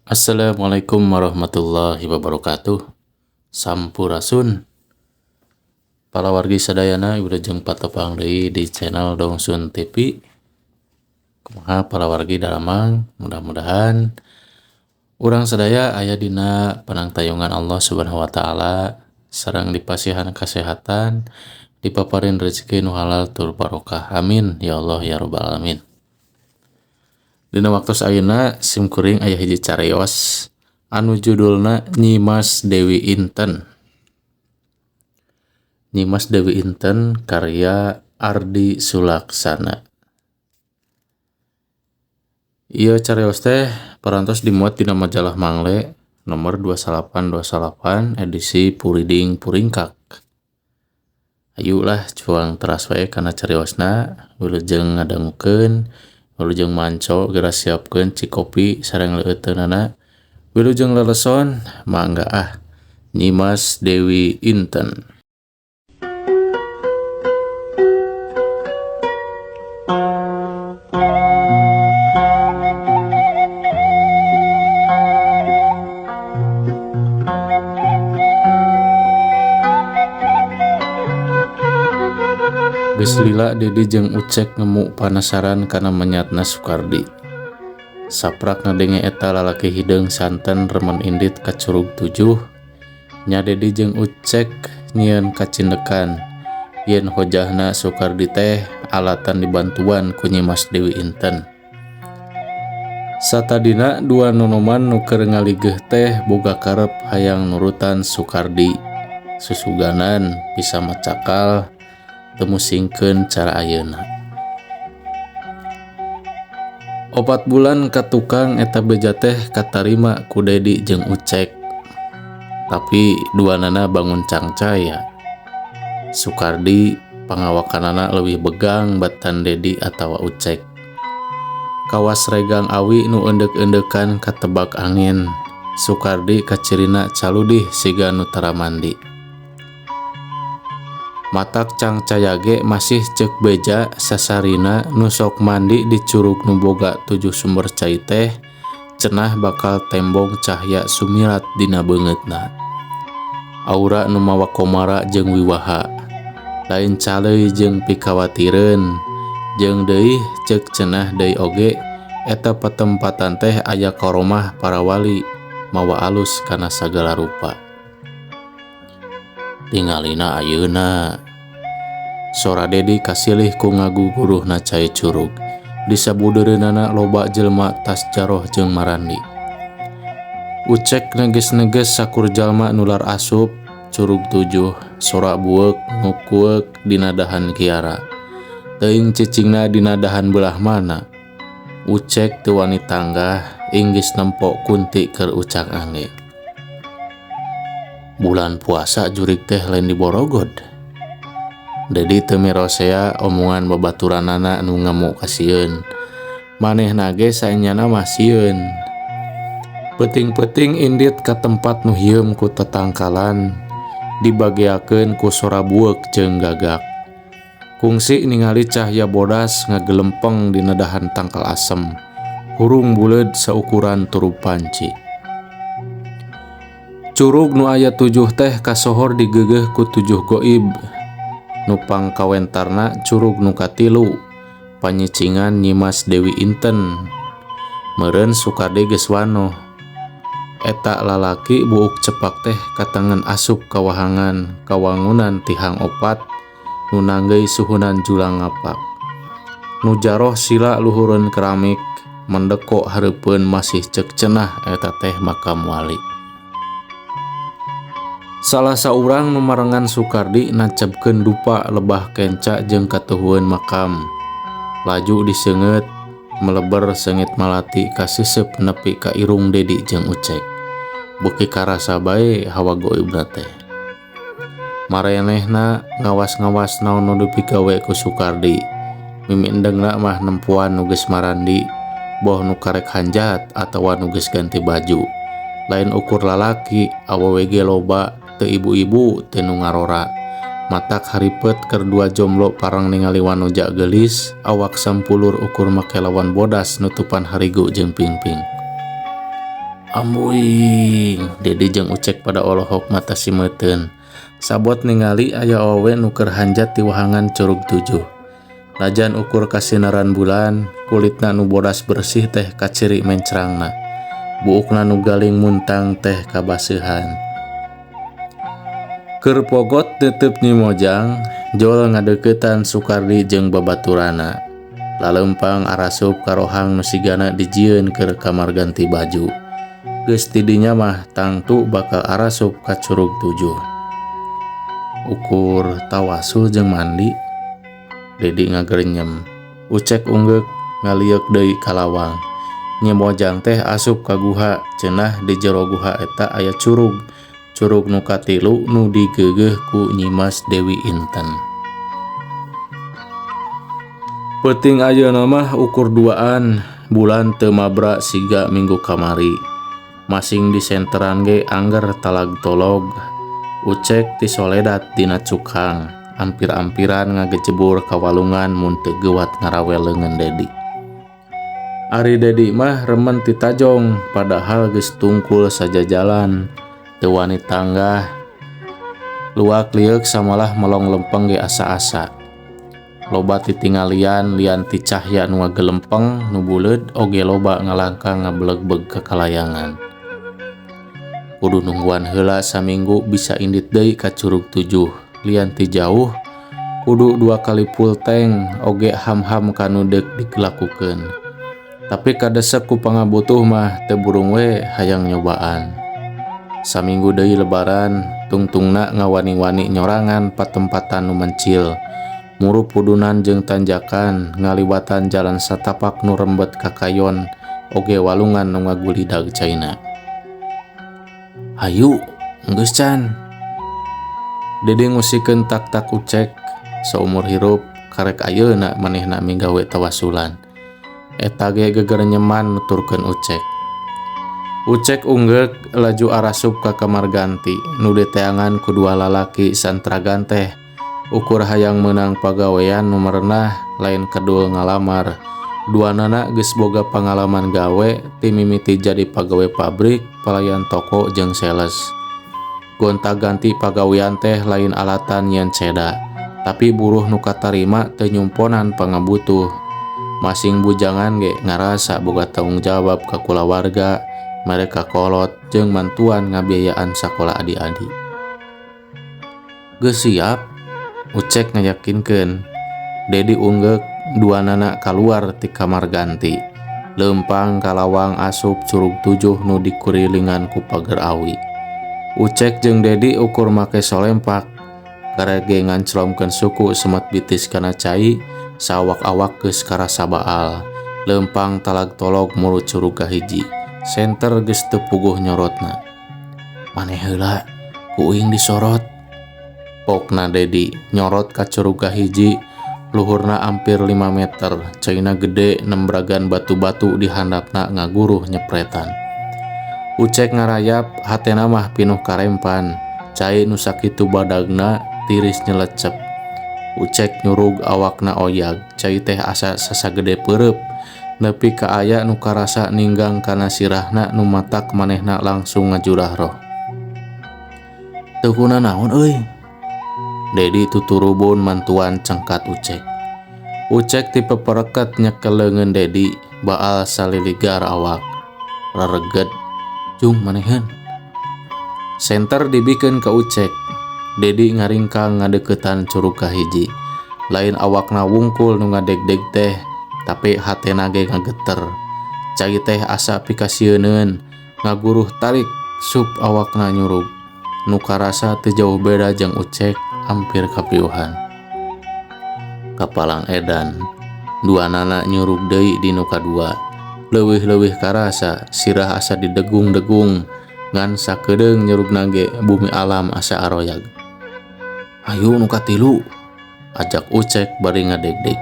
Assalamualaikum warahmatullahi wabarakatuh. Sampurasun. Para wargi sadayana wilujeng patepang deui di channel Dongsun TV. Kumaha para wargi daramang, mudah-mudahan urang sadaya aya dina panangtayungan Allah Subhanahu wa taala sareng dipasihan kasehatan, dipaparin rezeki nu halal tur barokah. Amin ya Allah ya rabbal alamin. Dina waktu ayeuna sim kuring aya hiji cariyos anu judulna Nyimas Dewi Inten. Nyimas Dewi Inten karya Ardi Sulaksana. Ieu cariyos teh parantos dimuat dina majalah Mangle nomor 2828 edisi Puriding Puringkak. Ayulah cuang teras wae kana cariyosna, wilujeng ngadangukeun, wilujeng manco geura siapkeun cikopi sareng leueuteunana, wilujeng leleson mangga ah Nyimas Dewi Inten. Geus lila Dedi jeung Ucek nemu panasaran kana menyatna Sukardi. Saprak ngadenge eta lalaki hideung santen remen indit ka Curug Tujuh, nya Dedi jeung Ucek nyieun kacindekan yen hojahna Sukardi teh alatan dibantuan ku Nyimas Dewi Inten. Satadina dua nonoman nu keur ngaligeuh teh boga karep hayang nurutan Sukardi. Susuganan bisa macakal teu musingkeun cara ayeuna. 4 bulan ka tukang eta beja teh katarima ku Dedi jeung Ucek. Tapi duanana bangun cangcaya. Sukardi pangawakanana leuwih begang batan Dedi atawa Ucek. Kawas regang awi nu eundek-eundekan katebak angin. Sukardi kacirina caludih siga nu tara mandi. Matak cangcaya ge masih ceuk beja sasarina nu sok mandi di curug nu boga 7 sumber cai teh cenah bakal tembong cahya sumirat dina beungeutna. Aura nu mawa komara jeung wiwaha, lain caleuy jeung pikawatireun, jeung deui ceuk cenah deui oge eta patempatan teh aya karomah para wali mawa alus kana sagala rupa. Tingalina ayeuna. Sora Dedi kasilih ku ngaguguruhna cai curug. Di sabudeureunana loba jelema tas jaroh jeung marandi. Ucek neges-neges sakur jalma nular asup Curug Tujuh, sora bueuk nukueuk dina dahan kiara. Teuing cicingna dina dahan belah mana. Ucek teu wani tanggah, inggis nempo kunti keur ucak angge. Bulan puasa jurig teh lain di Borogod. Dedi teu mirosea omongan babaturanana nu ngemu kasieun. Manehna ge saenyana mah sieun. Peuting-peuting indit ka tempat nu hieum ku tatangkalan dibageakeun ku sora bueuk jeung gagak. Kungsi ningali cahya bodas ngagelempeng dina dahan tangkal asem. Hurung buleud saukuran turub panci. Curug nu aya 7 teh kasohor digeugeuh ku 7 goib. Nu pangkawentarna curug nu katilu, panyicingan Nyimas Dewi Inten. Meureun Sukardi geus wanoh. Eta lalaki buuk cepak teh katangen asup kawahangan kawangunan tihang 4 nu nanggeuy suhunan julang ngapak. Nu jaroh sila luhureun keramik mendeko hareupeun masih ceuk cenah eta teh makam wali. Salah saurang nu marengan Sukardi nancebkeun dupa lebah kenca jeung katuhueun makam. Laju diseungeut meleber seungit malati kaseseup nepi ka irung Dedi jeung Ucek. Beuki karasa bae hawa goibna teh. Marenehna ngawas-ngawas naon nu dipigawe ku Sukardi. Mimindengna mah nempuan nu geus marandi, boh nu karek hanjat atawa nu geus ganti baju. Lain ukur lalaki, awewe ge loba, teu ibu-ibu teu nu ngarora. Matak haripet keur dua jomblo parang ningali wanoja geulis, awak sampulur ukur make lawan bodas nutupan harigu jeung pingping. Ambuing, Dedi jeung Ucek pada olohok mata simeuten. Sabot ningali aya awewe nu keur hanjat ti wahangan Curug Tujuh. Najan ukur kasinaran bulan, kulitna nu bodas bersih teh kaciri mencrangna. Buukna nu galing muntang teh kabaseuhan. Keur pogot neuteub Nyi Mojang, jol ngadeuketan Sukardi jeung babaturana. Lalempang arasup ka rohang nu sigana dijieun keur kamar ganti baju. Geus ti dinya mah tangtu bakal arasup ka Curug Tujuh. Ukur tawasul jeung mandi, Dedi ngagerenyem. Ucek unggeuk ngalieuk deui ka lawang. Nyi Mojang teh asup ka guha, cenah di jero guha eta aya curug. Curug nu katilu nu digeugeuh ku Nyimas Dewi Inten. Peuting ayeuna mah ukur duaan, bulan teu mabra siga minggu kamari. Masing disenteran ge angger talag tolog. Ucek tisoledat dina cukang, ampir-ampiran ngagejebur ka walungan mun teu geuwat ngarawel leungeun Dedi. Ari Dedi mah remen ti tajong, padahal geus tungkul sajajalan, teu wani tanggah. Luak lieuk samalah melong lempeng ge asa-asa. Loba titingalian lian ti cahya nu ngagelempeng nu buleud oge loba ngalangkang ngabelegbeg ka kalayangan. Kudu nungguan heula saminggu bisa indit deui ka Curug Tujuh. Lian ti jauh kudu 2 kali full tank oge ham-ham kanu deuk dilakukeun. Tapi kadesek ku pangabutuh mah teu burung we hayang nyobaan. Saminggu deui lebaran tungtungna ngawani-wani nyorangan patempatan nu mencil. Muru pudunan jeung tanjakan ngaliwatan jalan satapak nu rembet ka kayon oge walungan nu ngagulidag caina. Hayu, geus can. Dede ngusikeun tak-tak Ucek saumur hirup karek ayeuna manehna migawe tawasulan. Eta ge gegerenyeman nuturkeun Ucek. Ucek unggeuk laju arasup ka kamar ganti nu diteangan ku dua lalaki santragan teh. Ukur hayang meunang pagawean nu merenah lain kedul ngalamar. Duanana geus boga pangalaman gawe ti mimiti jadi pagawe pabrik, pelayan toko jeung sales. Gonta-ganti pagawean teh lain alatan yen ceda, tapi buruh nu katarima teu nyumponan pangabutuh. Masing bujangan ge ngarasa boga tanggung jawab ka kulawarga, mereka kolot jeung mantuan ngabiayaan sakola adi-adi. Geus siap, Ucek ngayakinkeun. Dedi unggeuk duanana kaluar ti kamar ganti. Leumpang ka lawang asup Curug Tujuh nu dikurilingan ku pager awi. Ucek jeung Dedi ukur make solempak. Karege nganclomkeun suku semet bitis kana cai, sawak-awak geus karasa baal. Leumpang talag tolog muru curug kahiji. Senter geus teu puguh nyorotna. Maneh heula, ku uing disorot. Pokna Dedi nyorot ka curug kahiji, luhurna hampir 5 meter, caina gede nembragan batu-batu di handapna ngaguruh nyepretan. Ucek ngarayap, hatena mah pinuh karempan, cai nu sakitu badagna tiris nyelecep. Ucek nyurug awakna oyag, cai teh asa sasagede peureub, nepi ka aya nu karasa ninggang kana sirahna nu matak manehna langsung ngajurah roh. Teu kunanaon euy? Dedi tuturubun mantuan cengkat Ucek. Ucek tipe pereket nyekel leungeun Dedi, baal saliligar awak. Rereget, jung maneheun. Senter dibikeun ka Ucek. Dedi ngaringkang ngadeukeutan curug kahiji. Lain awakna wungkul nu ngadegdeg teh, tapi hatena ge ngageter. Cai teh asa pikasieuneun, ngaguruh tarik sup awakna nyurug. Nu karasa teu jauh beda jeung Ucek, hampir kapiuhan. Kapalang edan, duanana nyurug deui di nu kadua. Leuwih-leuwih karasa sirah asa didegung-degung, ngan sakedeung nyurugna ge bumi alam asa aroyag. Hayu nu katilu, ajak Ucek bari ngadegdeg.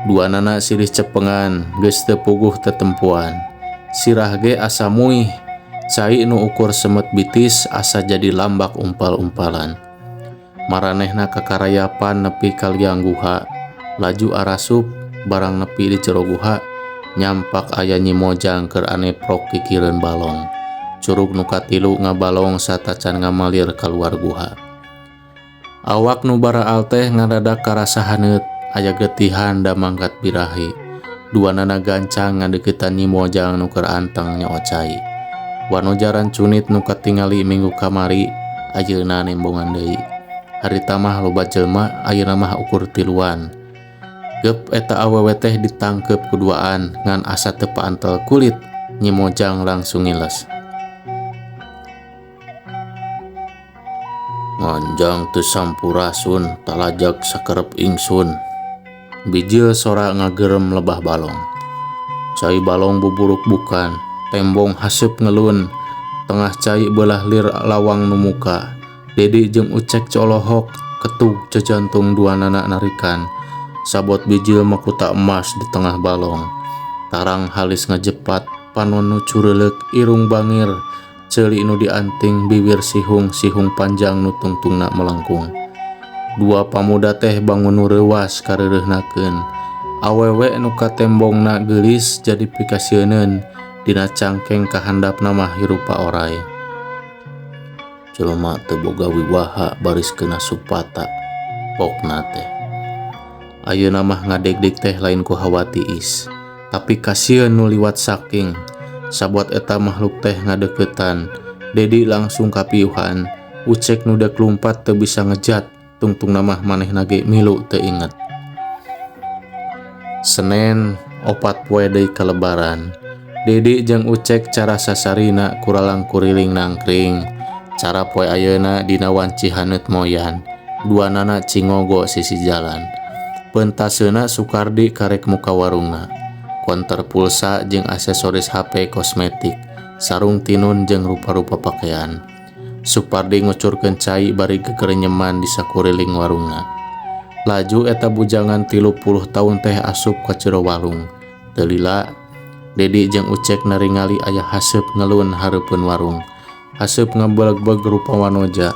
Duanana silih cepengan, geus teu puguh tetempuan. Sirah ge asa muih, cai nu ukur semet bitis asa jadi lambak umpal-umpalan. Maranehna kakarayapan nepi ka liang guha, laju arasup barang nepi di jero guha, Nyampak aya Nyi Mojang keur aneprok kikireun balong. Curug nu katilu ngabalong satacan ngamalir kaluar guha. Awak nu baraal teh ngadadak karasa haneut, aya getihan da mangkat birahi. Duanana gancang ngadeuketan Nyi Mojang nu keur anteng nyoot cai. Wanoja rancunit nu katingali minggu kamari ayeuna nembongan deui. Harita mah loba jelema, ayeuna mah ukur tiluan. Gep eta awewe teh ditangkeup ku duaan ngan asa teu paantel kulit, Nyi Mojang langsung ngiles. Nganjang teu sampurasun talajag sakerep ingsun. Bijil sora ngagerem lebah balong. Cai balong buburuk-bukan, tembong haseup ngelun, tengah cai beulah lir lawang nu muka. Dedi jeung Ucek colohok, ketug jajantung duanana narikan. Sabot bijil makuta emas di tengah balong. Tarang halis ngajepat, panon nu cureulek, irung bangir, ceuli nu dianting, bibir sihung, sihung panjang nu tungtungna melengkung. Dua pamuda teh bangun nu reuwas kareureuhnakeun. Awewe nu katembongna geulis jadi pikasieuneun, dina cangkeng kahandapna mah hirupa oray. Jelema teu boga wiwaha baris keuna supata, pokna teh. Ayeuna mah ngadegdeg teh lain ku hawa tiis, tapi kasieun nu liwat saking. Sabot eta makhluk teh ngadeuketan, Dedi langsung kapiuhan. Ucek nu dek lumpat teu bisa ngejat, tungtungna mah manehna ge milu teu inget. Senen 4 poe deui ka lebaran. Dedi jeung Ucek cara sasarina kuralang kuriling nangkring. Cara poe ayeuna dina wanci haneut moyan, duanana cingogo sisi jalan. Pentaseuna Sukardi karek muka warungna. Konter pulsa jeung aksesoris HP kosmetik, sarung tinun jeung rupa-rupa pakaian. Supardi ngucurkeun cai bari gegerenyeman di sakuriling warungna. Laju eta bujangan 30 tahun teh asup ka jero warung. Teu lila, Dedi jeung Ucek naringali aya haseup ngelun hareupeun warung. Haseup ngabelegbeg rupa wanoja.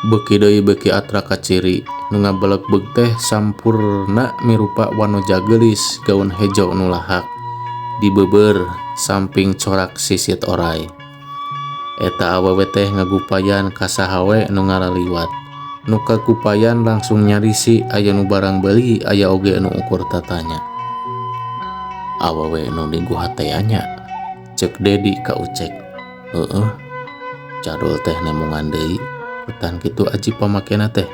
Beuki deui beuki atra kaciri, nu ngabelegbeg teh sampurna mirupa wanoja geulis gaun hejo nu lahak. Dibeubeur samping corak sisit oray. Eta awewe teh ngagupayan ka saha we nu ngaraliwat. Nu kagupayan langsung nyarisi aya nu barang beuli aya oge nu ukur tatanya. Awewe nu di guha teh nya, ceuk Dedi ka Ucek. Heueuh, jadul teh nemungan deui, kutan kitu aji pamakena teh.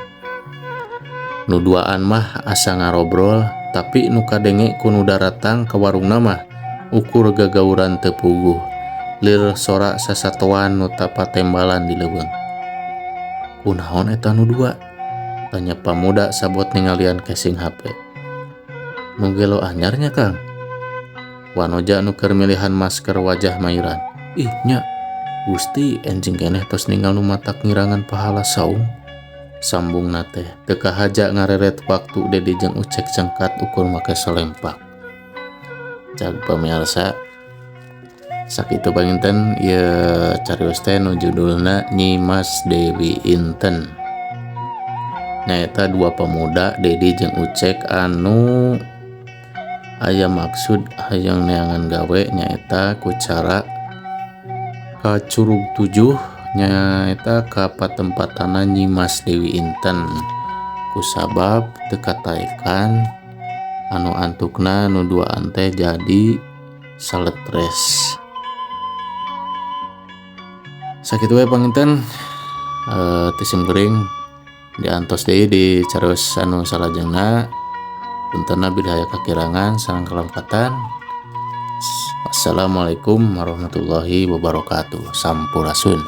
Nu duaan mah asa ngarobrol, tapi nu kadenge ku nu daratang ka warungna mah ukur gagauran teu puguh. Lir sora sasatoan nu tapatembalan di leuweung. Kunaon eta nu dua? Tanya pamuda sabot ningalian casing HP. Nu gelo anyarnya Kang? Wanoja nu keur milihan masker wajah mairan. Ih nya, Gusti enjing keneh tos ninggal nu matak ngirangan pahala saum. Sambungna teh teu kahaja ngareret waktu Dedi jeung Ucek cengkat ukur make salempak. Cag pamirsa, sakitu panginten ieu carios teh nu judulna Nyi Mas Dewi Inten. Nyaeta dua pemuda Dedi jeung Ucek anu aya maksud hayang neangan gawe nyaeta ku cara ka Curug 7 nyaeta ka patempatana Nyi Mas Dewi Inten. Kusabab teu kataekan anu antukna nu duaan teh jadi saletres. Sakitu we panginten, ti simkuring diantos deui di carios anu salajengna. Puntenna bilih aya kakirangan sareng kalempatan. Wassalamualaikum warahmatullahi wabarakatuh. Sampurasun.